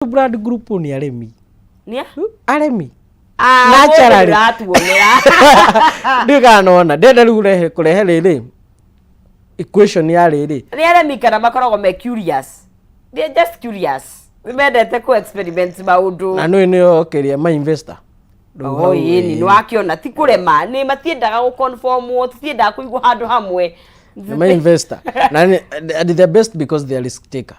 Blood group nĩ arĩmi. Nĩa? Arĩmi. Ah, Naturally. mũndũ ndĩratuonera. Ndiũĩ kana nĩwona ndĩrenda rĩu kũrehe rĩrĩ equation ya rĩrĩ. Nĩ arĩmi kana makoragwo me curious. They are just curious. Nĩ mendete kũ experiment maũndũ. Na nĩũĩ nĩo kĩrĩa ma investor. Rĩu Oh, hau, ĩni ĩĩ. nĩ wakĩona ti kũrema nĩ matiendaga gũ conformwo tutiendaga kũigwo handũ hamwe. Nĩ ma investor na and they're best because they are risk taker.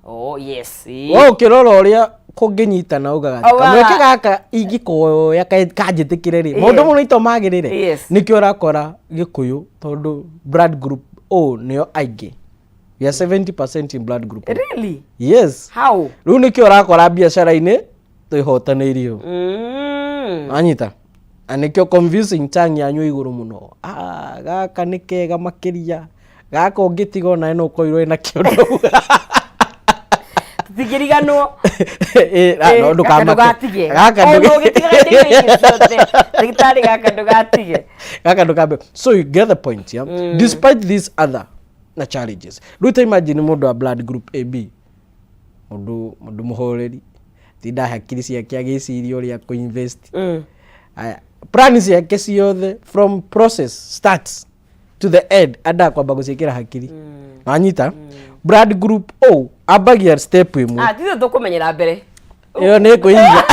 Oh yes, ĩĩ. We ũkĩrora ũrĩa kũngĩnyitana ugaga atĩ Augaga- kamweke gaka ingĩkoya kanjĩtĩkĩre rĩ maũndũ mũno ito magĩrĩre. Nĩkĩo ũrakora Gĩkũyũ tondũ blood group O nĩo aingĩ. We are 70% in blood group O. Really? Yes. How? Rĩu nĩkĩo ũrakora biacara-inĩ twĩhotanĩirie. Wanyita? Na nĩkĩo confusing tongue yanyu igũrũ mũno. Ah, gaka nĩ kega makĩria. Gaka ũngĩtiga onawe no ũkorirwo wĩna kĩondo. Tũtingĩriganwo. Eh, ah, no, Eh, gaka ndũkamake. ndũgatige. Gaka Ona ũgĩtigaga indo ici ciothe, ndagĩtarĩ gaka ndũgatige. Gaka ndũkambe. So you get the point, yeah? Despite these other na challenges. Rĩu ta imagine mũndũ wa blood group AB. Mũndũ mũhoreri. Tinda hakiri ciake agĩciria ũrĩa kũ-invest. Aya, plan ciake ciothe from process starts to the end andaga kwamba gũciĩkĩra hakiri. Wanyita? Blood group O ambagia step ĩmwe. Ah, tithe tũkũmenyera mbere. Ĩyo nĩ kwĩiga.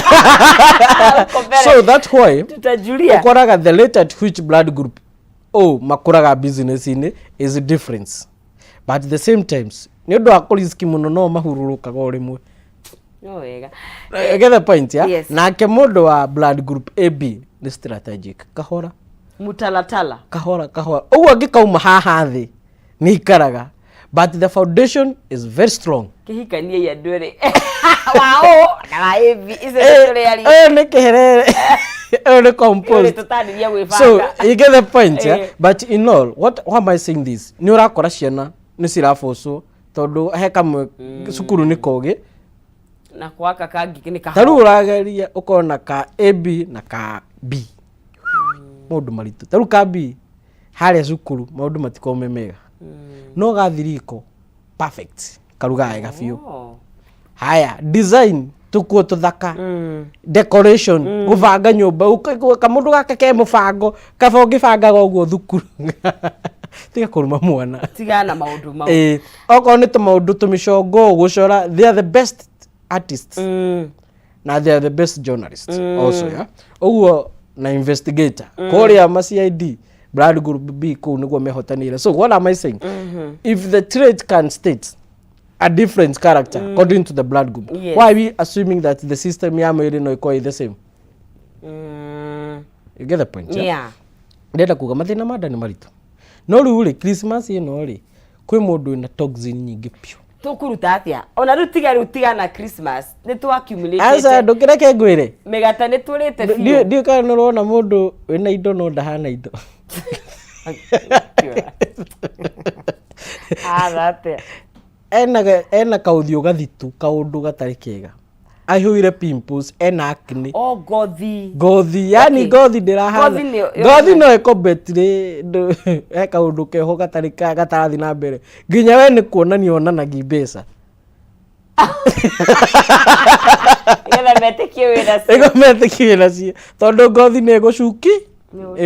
Huko mbere. So that's why tutajulia. ũkoraga the rate at which blood group O makũraga business-inĩ is difference. But at the same times nĩ ũndũ wa kũriski mũno no mahurũrũkaga o rĩmwe. No wega. You get the point, yeah? Yes. Nake mũndũ wa blood group AB nĩ strategic. Kahora. Mutalatala. Kahora kahora. Ũguo angĩkauma haha thĩ nĩ ikaraga. But the foundation is very strong. Kĩhikanie andũ erĩ. Wa O na wa AB. Icio nĩ tũrĩ aria. Ũyũ nĩ kĩherere. Ũyũ nĩ Ũyũ composed. tũtarĩria gwĩbanga. So you get the point, yeah? Eh. But in all, what why am I saying this? Nĩ ũrakora ciana nĩ cirabocwo tondũ he kamwe cukuru nĩ kogĩ. Na gwaka kangĩ nĩ Ta rĩu kaho. ũrageria ũkona ka AB na ka B. Maũndũ maritũ. Ta rĩu ka B harĩa cukuru maũndũ matikoragwo me mega. No gathi riko perfect karugaga wega biũ. Oh. Haya, design tukuo tũthaka. Decoration, gũbanga nyũmba, kamũndũ gaka ke mũbango, kaba ũngĩbangaga ũguo thukuru. Tiga kũruma mwana. Tigana na maũndũ mau. Ĩĩ, okorwo nĩ tũmaũndũ tũmĩcongo gũcora, they are the best artists. Na they are the best journalists also, yeah? Ũguo na investigator. Kũrĩa ma CID, blood group B kũu nĩguo mehotanĩire. So what am I saying? If the trait can state a different character according to the blood group, why are we assuming that the system ya mwĩrĩ no ĩkorwo the same? You get the point, yeah? Yeah. Ndĩrenda kuga mathĩna ma nda nĩ maritũ. No rĩu rĩ, Christmas ĩno rĩ, kwĩ mũndũ wĩna toxin nyingĩ biũ. Tũkũruta atĩa? Ona rĩu tiga rĩu tiga na Christmas. Nĩ tũ accumulate. Aca, ndũkĩreke ngwĩre. Mĩgate nĩ tũrĩte biũ. Ndiũĩ kana nĩ ũrona mũndũ wĩna indo no ndahana indo. Atha atĩa? Ena kaũthiũ gathitu, kaũndũ gatarĩ kega. Aihũire pimples, ena acne. Oh, ngothi. Ngothi, yani ngothi ndĩrahana. Ngothi nĩ- Ngothi no ĩkombetire, he kaũndũ keho gatarĩ gatarathiĩ na mbere. Nginya we nĩ kuonania onanagia mbeca. Nĩgetha metĩkie wĩna cio. Nĩguo metĩkie wĩna cio. Tondũ ngothi nĩ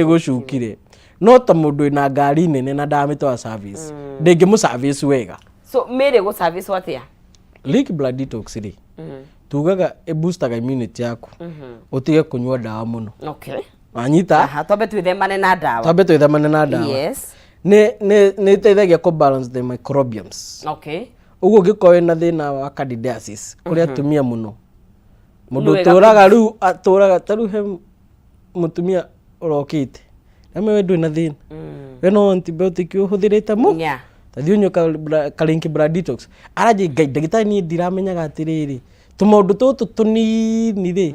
ĩgũcukire. No ta mũndũ wĩna ngari nene na ndamĩtwara service, ndĩngĩmũ service wega. So mĩrĩ gũ service atĩa? Leak blood detox rĩ, tugaga ĩ boostaga immunity yaku. Ũtige kũnyua ndawa mũno. Wanyita? Aha, twambe twĩthemane na ndawa. Twambe twĩthemane na ndawa. Yes. Nĩ ĩteithagia kũ balance the microbiomes. Ũguo ũngĩkorwo wĩna thĩna wa candidiasis, kũrĩ atumia mũno. Mũndũ Nĩ wega ũtũraga rĩu, atũraga, ta rĩu he mũtumia ũrokĩte. Namwe we ndũrĩ na thĩna. We no antibiotic ũhũthĩrĩte mũ. Ta thiĩ ũnyue ka Link Blood Detox. Aranjĩra, Ngai, ndagĩtarĩ niĩ ndiramenyaga atĩrĩrĩ, tũmaũndũ tũtũ tũnini rĩ,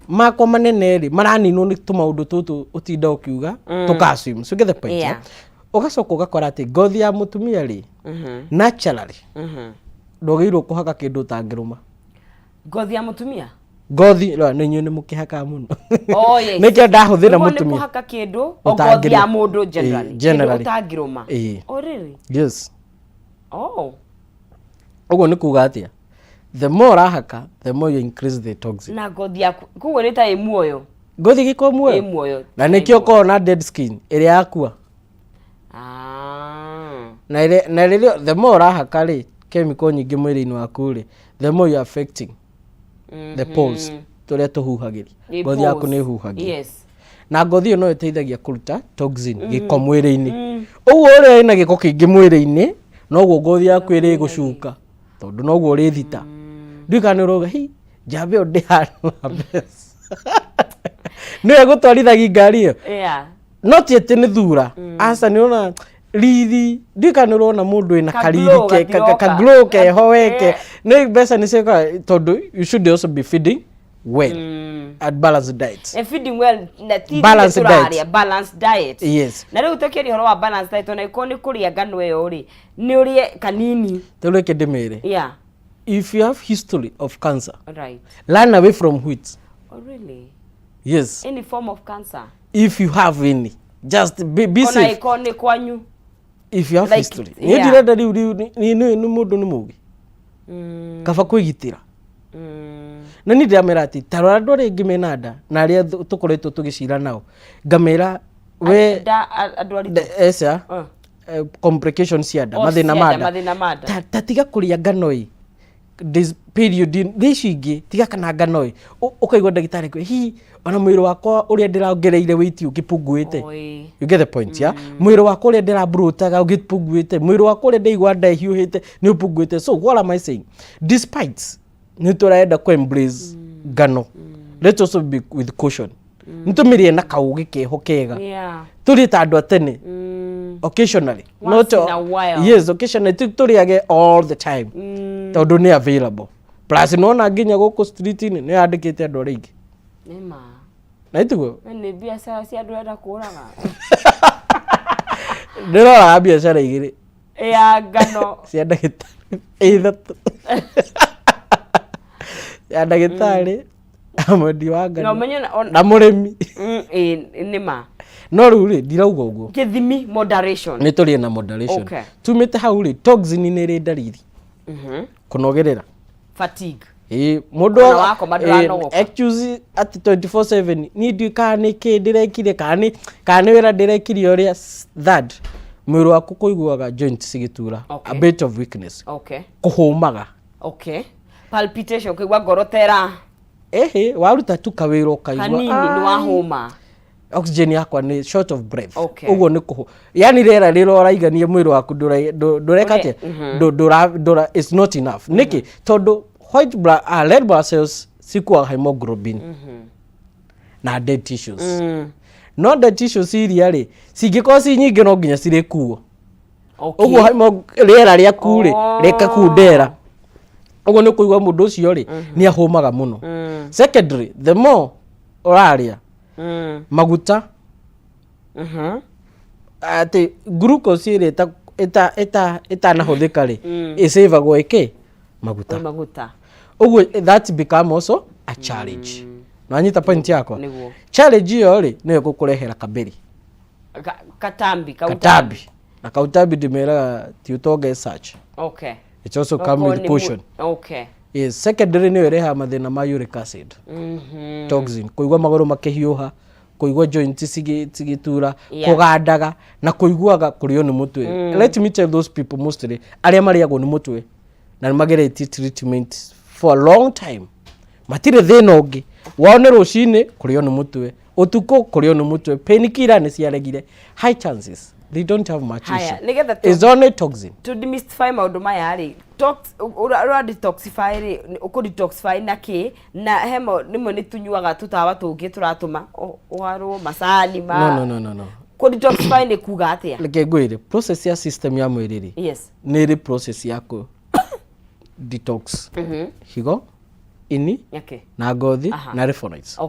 makwa manene rĩ, maraninwo nĩ tũmaũndũ tũtũ ũtinda ũkiuga, tũka assume. So get the point, yeah? Ũgacoka ũgakora atĩ ngothi ya mũtumia rĩ, naturally, ndwagĩrĩirwo kũhaka kĩndũ ũtangĩrũma. Ngothi ya mũtumia? Ngothi, no, nĩ inyuĩ nĩ mũkĩhakaga mũno. Oh, yes. Nĩkĩo ndahũthĩra Nĩguo nĩ mũtumia. kũhaka kĩndũ, o ngothi ya Ũtangĩrũma. mũndũ generally. Ĩĩ, generally. Kĩndũ ũtangĩrũma. Ĩĩ. Oh, really? Yes. Oh. Ũguo nĩ kuga atĩa? The more ũrahaka, the more you increase the toxin. Na ngothi yaku koguo nĩ ta ĩ muoyo. Ngothi ĩgĩkorwo Ĩ muoyo. muoyo. Na nĩkĩo ũkoragwo na dead skin ĩrĩa yakua. Ah. Na rĩrĩa the more ũrahaka rĩ chemical nyingĩ mwĩrĩ-inĩ waku rĩ, the more you are affecting the pores tũrĩa tũhuhagĩria. Nĩ Ngothi yaku pores. nĩ ĩhuhagia. Na ngothi ĩyo no ĩteithagia kũruta toxin, gĩko mwĩrĩ-inĩ. Ũguo ũrĩa ĩna gĩko kĩingĩ mwĩrĩ-inĩ, noguo ngothi yaku ĩrĩ gũcuka, tondũ noguo ũrĩthita. Ndiũĩ kana nĩ ũrauga, hi, njamba ĩyo ndĩhana mbeca. Nĩwe ĩgũtwarithagia ngari ĩyo. No ti atĩ nĩ thura. Aca, nĩ ũrona riri, ndiũĩ kana nĩ ũrona mũndũ wĩna Ka kariri glow ka gatiroka. Glow keho weke. Nĩ mbeca nĩ ciĩkaga, tondũ you should also be feeding well and balanced diet. And feeding well na ti Balanced tũrarĩa diet. Balanced diet. Yes. Na rĩu tũkĩaria ũhoro wa balanced diet, ona ĩkorwo nĩ kũrĩa ngano ĩyo rĩ, nĩ ũrĩe kanini. Rĩu reke ndĩmĩre. If you have history of cancer, run away from wheat. Oh, really? Yes. Any form of cancer? If you have any, just be Ona safe. ĩkorwo nĩ kwanyu. If you have Like, history. Niĩ ndirenda rĩu nĩ mũndũ nĩ mũgĩ. Kaba kwĩgitĩra. Na niĩ ndĩramera atĩ ta rora andũ arĩa aingĩ mena nda na arĩa tũkoretwo tũgĩcira nao, ngamera we Andũ aritũ. Eca complications cia nda. Oh, mathĩna cia ma nda, nda. Mathĩna ma nda. Ta tiga kũrĩa ngano ĩ this period thaa ici ingĩ, tiga kana ngano ĩ. Ũkaigua ndagĩtarĩ akĩũria, hihi ona mwĩrĩ wakwa ũrĩa ndĩrongereire weight ũkĩpunguĩte? Oi. You get the point, ya mwĩrĩ wakwa ũrĩa ndĩraburotaga ũgĩpunguĩte, mwĩrĩ wakwa ũrĩa ndaigua nda ĩhiũhĩte nĩ ũpunguĩte. So what am I saying? Despite nĩ tũrenda kũ embrace ngano, let's also be with caution. Nĩ tũmĩrĩe na kaũgĩ keho kega. Tũrĩe ta andũ a tene occasionally. Once Not in a while. Yes, occasionally. Ti tũrĩage all the time tondũ nĩ available. Plus nona nginya gũkũ street-inĩ nĩ yandĩkĩte andũ arĩa aingĩ. Nĩ ma. Na itiguo. We nĩ biacara cia andũ ũrenda kũraga. Ndĩroraga biacara igĩrĩ. Ya ngano. Cia ndagĩtarĩ ithatũ, ya ndagĩtarĩ, mwendi wa Na ngano ũmenye na mũrĩmi. Ĩ, nĩ ma. No rĩu rĩ, ndirauga ũguo. Gĩthimi, moderation. Nĩ tũrĩe na moderation. Tumĩte hau rĩ, toxin nĩ ĩrĩ ndariri. Kũnogerera. Fatigue. Ĩĩ, mũndũ Ona wakoma ndũranogoka. Excuse atĩ 24/7 niĩ ndiũĩ kana nĩ kĩ ndĩrekire, kana nĩ wĩra ndĩrekire ũrĩa. Third, mwĩrĩ waku kũiguaga joints cigĩtura. A bit of weakness. Kũhũmaga. Okay, palpitation, kũigua ngoro tera. Ĩhĩ, waruta tu kawĩra ũkaigua Kanini nĩ "Ai, wahũma. Oxygen yakwa nĩ short of breath." Ũguo nĩ kũhũ, yani rĩera rĩrĩa ũraigania mwĩrĩ waku ndũreka atĩa? Ndũra, it's not enough. Nĩkĩ? Tondũ white blood, red blood cells cikuaga hemoglobin na dead tissues. No dead tissues iria rĩ, cingĩkorwo ci nyingĩ, no nginya cirĩkuo. Ũguo rĩera rĩaku rĩ rĩkakundera. Ũguo nĩ ũkũigua mũndũ ũcio rĩ nĩ ahũmaga mũno. Secondary, the more ũrarĩa maguta, atĩ glucose ĩrĩa ĩtanahũthĩka rĩ, ĩcĩvagwo ĩkĩ maguta. Kwĩ maguta. Ũguo that become also a challenge. Nanyita point yakwa? Nĩguo. Challenge ĩyo rĩ, nĩyo ĩgũkũrehera kabĩrĩ. Katambi kautambi. Katambi na kautambi ndĩmeraga ti ũtonga as such. It also come with Okorwo nĩ caution. Yes, secondary nĩyo ĩrehaga mathĩna ma uric acid toxin, kũigua magũrũ makĩhiũha, kũigua joint cigĩtura, kũgandaga na kũiguaga kũrĩo nĩ mũtwe. Let me tell those people, mostly arĩa marĩagwo nĩ mũtwe na nĩ mageretie treatment for a long time, matirĩ thĩna ũngĩ wao, nĩ rũcinĩ kũrĩo nĩ mũtwe, ũtukũ kũrĩo nĩ mũtwe, painkiller nĩ ciaregire, high chances they don't have much Haya, issue. nĩgetha It's only toxin. To demystify maũndũ maya rĩ, ũra detoxify rĩ, ũkũ detoxify na kĩ? Na hemo rĩmwe nĩ tunyuaga tũtawa tũngĩ tũratũma ũharwo macani ma No, no, no, no, no. Kũ detoxify nĩ kuga atĩa? Reke ngwĩre, process ya system ya mwĩrĩ rĩ, nĩ ĩrĩ process ya kũ detox higo, ini na ngothi na lymphocytes.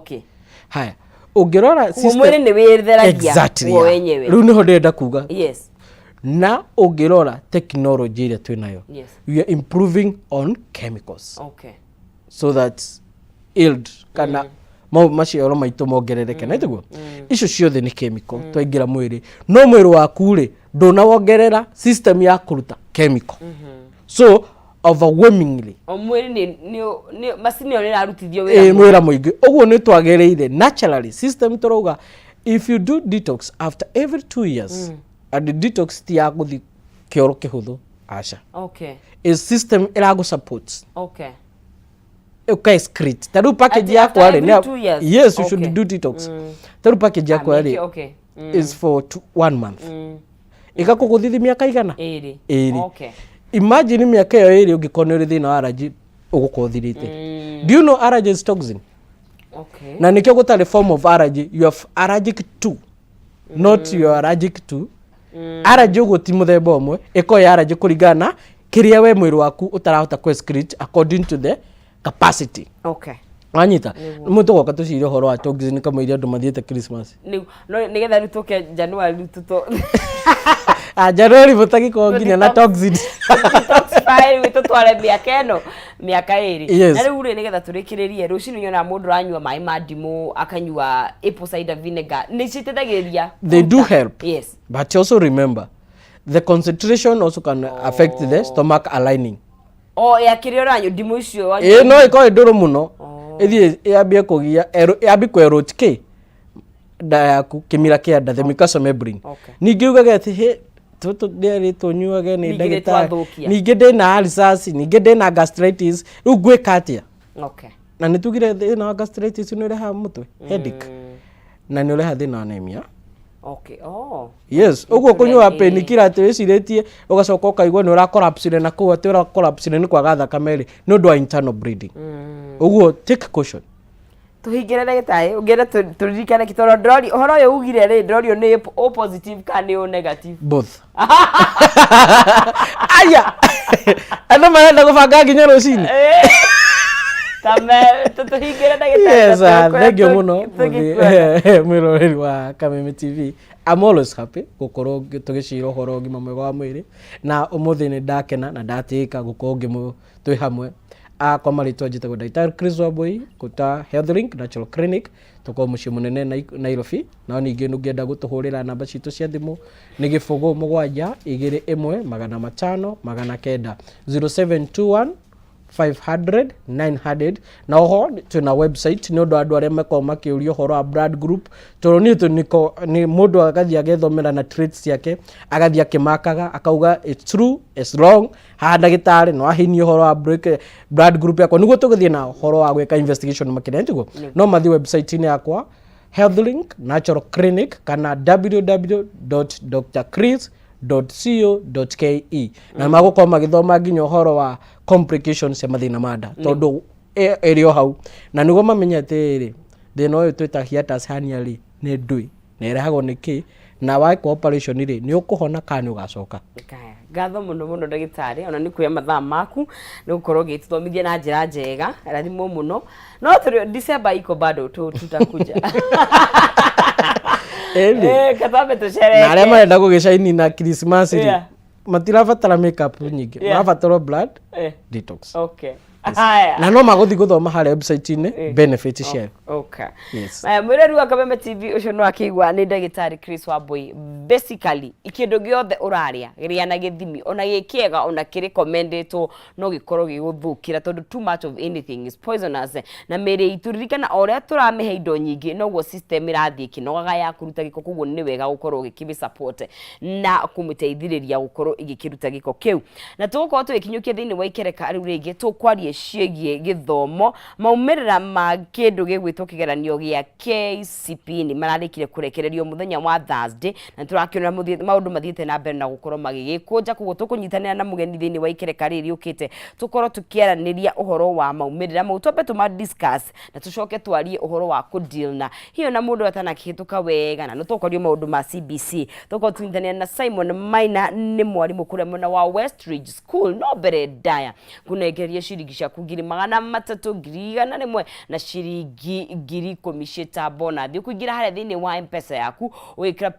Haya, ũngĩrora Koguo mwĩrĩ nĩ wĩtheragia Exactly, guo yeah. wenyewe. Rĩu nĩho ndĩrenda kuga. Na ũngĩrora technology ĩrĩa twĩnayo, we are improving on chemicals so that yield kana maciaro maitũ mongerereke. Na itiguo icio ciothe nĩ chemical twaingĩra mwĩrĩ, no mwĩrĩ waku rĩ, ndũnawongerera system ya kũruta chemical. So Overwhelmingly. O mwĩrĩ nĩ macini ĩyo nĩ ĩrarutithio wĩra. Wĩra mũingĩ ũguo nĩ twagĩrĩire naturally system tũrauga if you do detox after every 2 years, and detox ti ya gũthi kĩoro kĩhũthũ, aca. Is system ĩragũ support ũka excrete. Ta rĩu package Ati yakwa after rĩ every 2 years? Yes, you should do detox. Ta rĩu package yakwa rĩ is for one month, ĩgakũgũthithi mĩaka igana? Ĩrĩ. Ĩrĩ. Imagine mĩaka ĩyo 2 ũngĩkorwo nĩ ũrĩ thĩna wa allergy, ũgũkorwo ũthirĩte. Do you know allergy is toxin? Na nĩkĩo gũtarĩ form of allergy. You are allergic to, not you are allergic to allergy. Ũguo ti mũthemba ũmwe, ĩkorwo ya allergy kũringana na kĩrĩa we mwĩrĩ waku ũtarahota kũ excrete according to the capacity. Wanyita mũtũ tũgoka tũcire ũhoro wa toxin kamũiria andũ mathiĩte Christmas. Nĩu no nĩgetha rĩu tũke January rĩu tũto Ah, January mũtagĩkorwo nginya na toxin. Detoxify rĩu tũtware mĩaka ĩno mĩaka 2. Yes. Na rĩu rĩ, nĩgetha tũrĩkĩrĩrie, rũcinĩ nyonaga mũndũ ũranyua maĩ ma ndimũ, akanyua apple cider vinegar, nĩ citeithagĩrĩria They do kũruta. help. But also remember the concentration also can affect the stomach aligning. O ya kĩrĩa ũranyua, ndimũ icio wanyua. Ĩ no ĩkorwo ĩ ndũrũ mũno, ĩthiĩ yambie kũgia yambie kwerũt kĩ nda yaku, kĩmira kĩa nda, the mucosal membrane. Ningĩ ugage atĩ hĩ tũtũ ndĩarĩtwo nyuage nĩ Ningĩ nĩ ndagĩtarĩ. twathũkia. Ningĩ ndĩna ulcers, ningĩ ndĩna gastritis, rĩu ngwĩka atĩa? Na nĩ tugire thĩna wa gastritis nĩ ũrehaga mũtwe, headache, na nĩ ũrehaga thĩna wa anemia. Okay, oh. Yes, ũguo kũnyua Ĩĩ. painkiller atĩ wĩcirĩtie ũgacoka ũkaigua nĩ ũra collapse na kũu, atĩ ũra collapse nĩ kwaga thakame rĩ, nĩ ũndũ wa internal bleeding. Ũguo take caution. Tũhingĩre, ndagĩtarĩ, ũngĩenda tũririkane kĩ, tondũ ndĩrorio ũhoro ũyũ ugire rĩ, ndĩrorio nĩ O positive kana nĩ O negative? Both. Aya, andũ marenda gũbanga nginya rũcinĩ. Tũhingĩre, ndagĩtarĩ. Yes, na thank you mũno tũgĩkuona. Mwĩroreri wa Kameme TV. I'm always happy gũkorwo tũgĩcira ũhoro wa ũgima mwega wa mwĩrĩ, na ũmũthĩ nĩ ndakena na ndatĩĩka gũkorwo ngĩmũ twĩ hamwe. Kwa marĩtwa njĩtagwo Ndagĩtarĩ Chris Wambui kuta Health Link Natural Clinic, tũkorwo mũciĩ mũnene Nairobi. No ningĩ ũngĩenda gũtũhũrĩra, namba citũ cia thimũ nĩ 0 721 500 900, 0721 500 900. Na oho twĩna website nĩ ũndũ wa andũ arĩa makoragwo makĩũria ũhoro wa blood group, tondũ niĩ tũ nĩ mũndũ agathiĩ agethomera na traits ciake, agathiĩ akĩmakaga akauga it's true, it's wrong. Haha ndagĩtarĩ no ahinie ũhoro wa blood group yakwa nĩguo tũgĩthiĩ na ũhoro wa gwĩka investigation makĩria, nĩguo no mathiĩ website-inĩ yakwa Healthlink Natural Clinic kana www.drchris.co.ke, na magũkorwo magĩthoma nginya ũhoro wa complications cia mathĩna ma nda, tondũ ĩrĩ o hau, na nĩguo mamenye atĩrĩrĩ, thĩna ũyũ twĩta hiatus hernia rĩ, nĩ ndũĩ na ĩrehagwo nĩ kĩ, na wekwo operation rĩ, nĩ ũkũhona kana nĩ ũgacoka. Kaya, ngatho mũno mũno, ndagĩtarĩ, ona nĩ kuoya mathaa maku nĩ gũkorwo ũgĩtũthomithia na njĩra njega. Rathimwo mũno. No tũrĩ December iko bado tu, tutakuja. Ĩni. Katambe Na arĩa tũcereke. marenda gũgĩcaini na Christmas rĩ, matirabatara makeup nyingĩ, marabatara blood detox. Okay, haya. Na no magũthiĩ gũthoma harĩa website-inĩ benefit ciayo. Yes. Aya, mwĩrori wa Kameme TV, ũcio no akĩigua nĩ ndagĩtarĩ Chris Wambui. Basically, kĩndũ gĩothe ũrarĩa, rĩa na gĩthimi, ona gĩ kĩega, ona kĩrĩ commendĩtwo, no gĩkorwo gĩgũthũkĩra, tondũ too much of anything is poisonous. Na mĩĩrĩ itũ, ririkana, o ũrĩa tũramĩhe indo nyingĩ, noguo system ĩrathiĩ ĩkĩnogaga ya kũruta gĩko. Koguo nĩ wega gũkorwo ũgĩkĩmĩ support na kũmĩteithĩrĩria gũkorwo ĩgĩkĩruta gĩko kĩu. Na tũgũkorwo tũgĩkinyũkia thĩinĩ wa ikereka rĩu rĩngĩ, tũkwarie ciĩgiĩ gĩthomo. Maumĩrĩra ma kĩndũ gĩgwĩtwo kĩgeranio gĩa KCPE nĩ mararĩkire kũrekererio mũthenya wa Thursday, na tũrakĩona maũndũ mathiĩte na mbere na gũkorwo magĩgĩkũnja. Koguo tũkũnyitanĩra na mũgeni thĩinĩ wa ikereka rĩrĩ rĩũkĩte, tũkorwo tũkĩaranĩria ũhoro wa maumĩrĩra mau, twambe tũma discuss na tũcoke twarie ũhoro wa kũdeal na hiyo na mũndũ atanakĩhĩtũka wega, na nĩ tũkwaria maũndũ ma CBC. Tũkorwo tũnyitanĩra na Simon Maina, nĩ mwarimũ kũrĩa mwena wa Westridge School. No mbere ndaya kũnengeria ciringi ciaku 300,000, 100,000 na ciringi 10,000 ciĩta bonathi. Ũkũingĩra harĩa thĩinĩ wa M-Pesa yaku, ũgĩkĩra